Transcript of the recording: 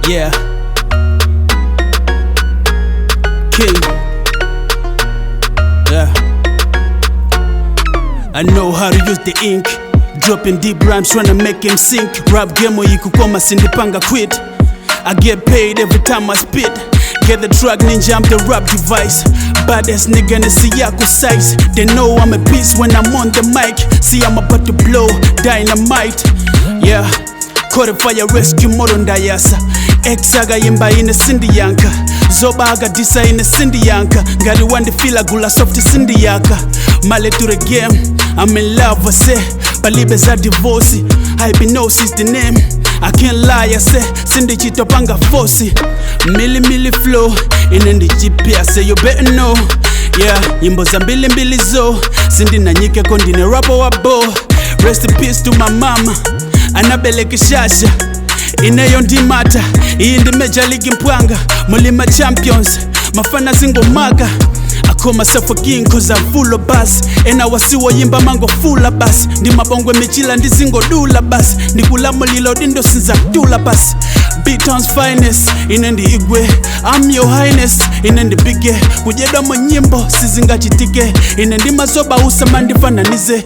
Yeah. King. Yeah. I know how to use the ink. Dropping deep rhymes, trying to make him sink. Rap game ikukoma sindipanga quit. I get paid every time I spit. Get the track ninja, I'm the rap device. Baddest nigga in the Siyako size. They know I'm a beast when I'm on the mic. See, I'm about to blow dynamite. Yeah. Caught a fire rescue moto ndayasa. Ex akayimba ine sindiyanka. Zoba akadisa ine sindiyanka. Ngati wandifila gula soft sindiyaka. Male to the game, I'm in love, I say. Palibe za divorce, hypnosis the name. I can't lie, I say, sindichitopanga force. Milli milli flow, ine ndichipia, say you better know. Yeah, nyimbo za mbili mbili zo, sindinanyikeko ndine rapper wa bo. Rest in peace to my mama, anabelekishasha. Ineyo ndimata, iyi ndi major league mpwanga, mulima champions, mafana zingomaka. I call myself a king 'cause I'm full of bus. Ena wasiwoyimba mangofula basi. Ndi mabongwe michila ndizingodula basi. Ndikulamulilo dindo sinzatula basi. B-Town's finest, ine ndi igwe. I'm your highness, ine ndi bige. Kudyedwa mu nyimbo sizingachitike. Ine ndi mazoba usamandifananize.